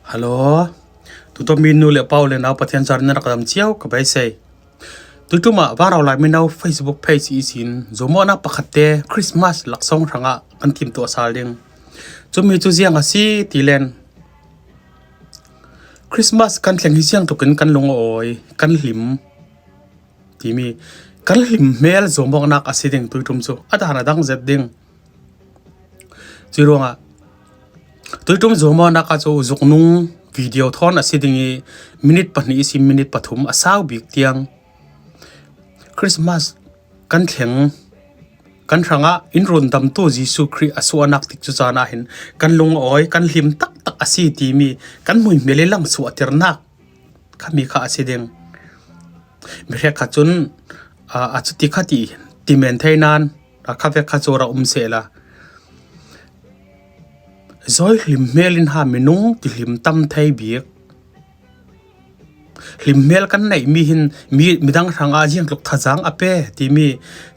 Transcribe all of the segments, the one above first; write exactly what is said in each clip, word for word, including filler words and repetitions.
Hello. Tuto mi nu le pau le nau Pathian zar na rak dam chiau ka bai sei. Tuituma Vangrau Lai Minau Facebook page i sin, zomona pakhatte Christmas laksong hranga kan tim tuah sal ding. Cumi cu ziang a si ti len. Christmas kan thleng hi ziang tukin kan lung a awi, kan hlim. Timi kan hlim hmel zomoknak a si ding tuitum cu a dan a dang zet ding. Cuih ruangah tuitum zomoknak ah cu zuknung video thawn a si ding i minit pahnih ihsin minit pathum a sau bik tiang Christmas kan thleng kan hrangah in rundamtu Jesuh Khrih a suahnak tikcu caan ah hin kan lung a awi, kan hlim taktak a si timi kan muihmel i lang suahternak khami kha a si ding. Mi hrekkhat cun, aa, a cuti kha ti, ti men thei nain, a kha vek kha cu rak um sehla. Zawi hlim hmel in ha minung ti hlim tam thei bik. Hlim hmel kan neihmi hin mi, midang hrangah ziangtluk thazaang a pe timi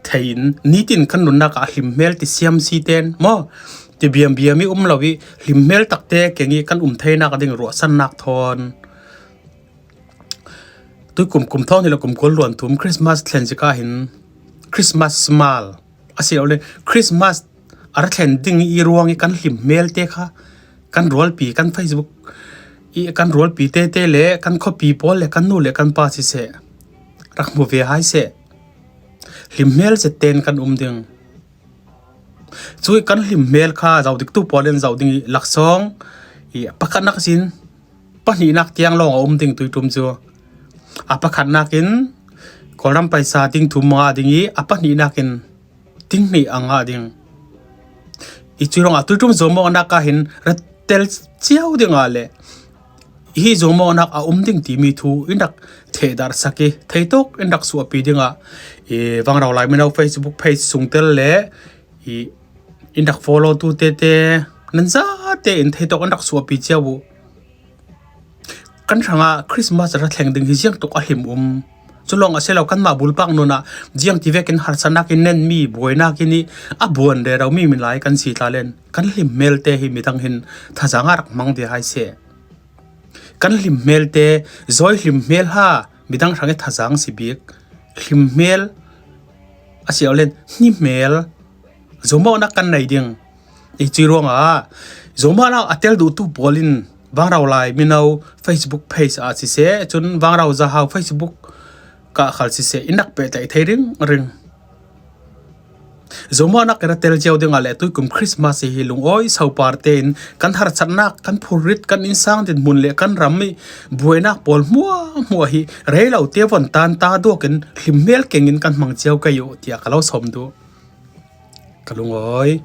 thei in nitin kan nunnak ah hlim hmel ti siam si ten maw? Ti biambiam i um lo i hlim hmel takte keng i kan um theinak ding ruahsannak thawn. Tuikum kum thawng hnih le kum kul luan thum Christmas thlen zik ah hin Christmas smal a si lo le Christmas a ra thlen ding i ruang i kan hlim hmel te kha kan rualpi, kan Facebook i kan rualpi tete le kan khuapi pawl le kan nu le kan pa siseh rak hmu ve hai seh. Hlim hmel zet ten kan um ding. Cuih kan hlim hmel kha zoh diktu pawl in zoh ding i laksawng i pakhatnak sin pahnihnak tiang lawng a um ding tuitum cu. A pakhatnak in Kawlram paisa ting thum a ngah ding i a pahnihnak in ting hnih a ngah ding. I cuih ruangah tuitum zomoknak ah hin ra tel cio ding ah le hi zomoknak a um ding timi thu in rak thehdarhsak i theituk in rak suahpi dingah i Vangrau Lai Minau Facebook page sung tel le i in rak follow tu tete nan zate in theituk in rak suahpi cio uh. Kan hrangah Christmas ra thleng ding hi ziangtuk a hlim um. Culawng a si lo kanmah bulpak nunah ziang ti vekin harsatnak in nenmi buainak in i a buan rero mi milai kan si tla len kan hlim hmel te hi midang hin thazaang ah rak hmang ve hai seh. Kan hlim hmel te zawi hlim hmel ha midang hrang i thazaang si bik. Hlim hmel a si lo len hni hmel zomoknak kan nei ding. I cuih ruangah zomoknak a tel duhtu pawl in Vangrau Lai Minau Facebook page ah siseh, cun Vangrau Zahau Facebook kah khal siseh in rak pehtlaih thei ringring. Zomoknak i ra tel cio dingah le tuikum Christmas i hi lungawi sopar tein kan harsatnak, kan phurrit, kan innsang dinhmun le kan ram i buainak pawl hmuahhmuah hi rei lo te von tan ta duak in hlim hmel keng in kan hmang cio kei uh tiah ka lo sawm duh. Ka lungawi.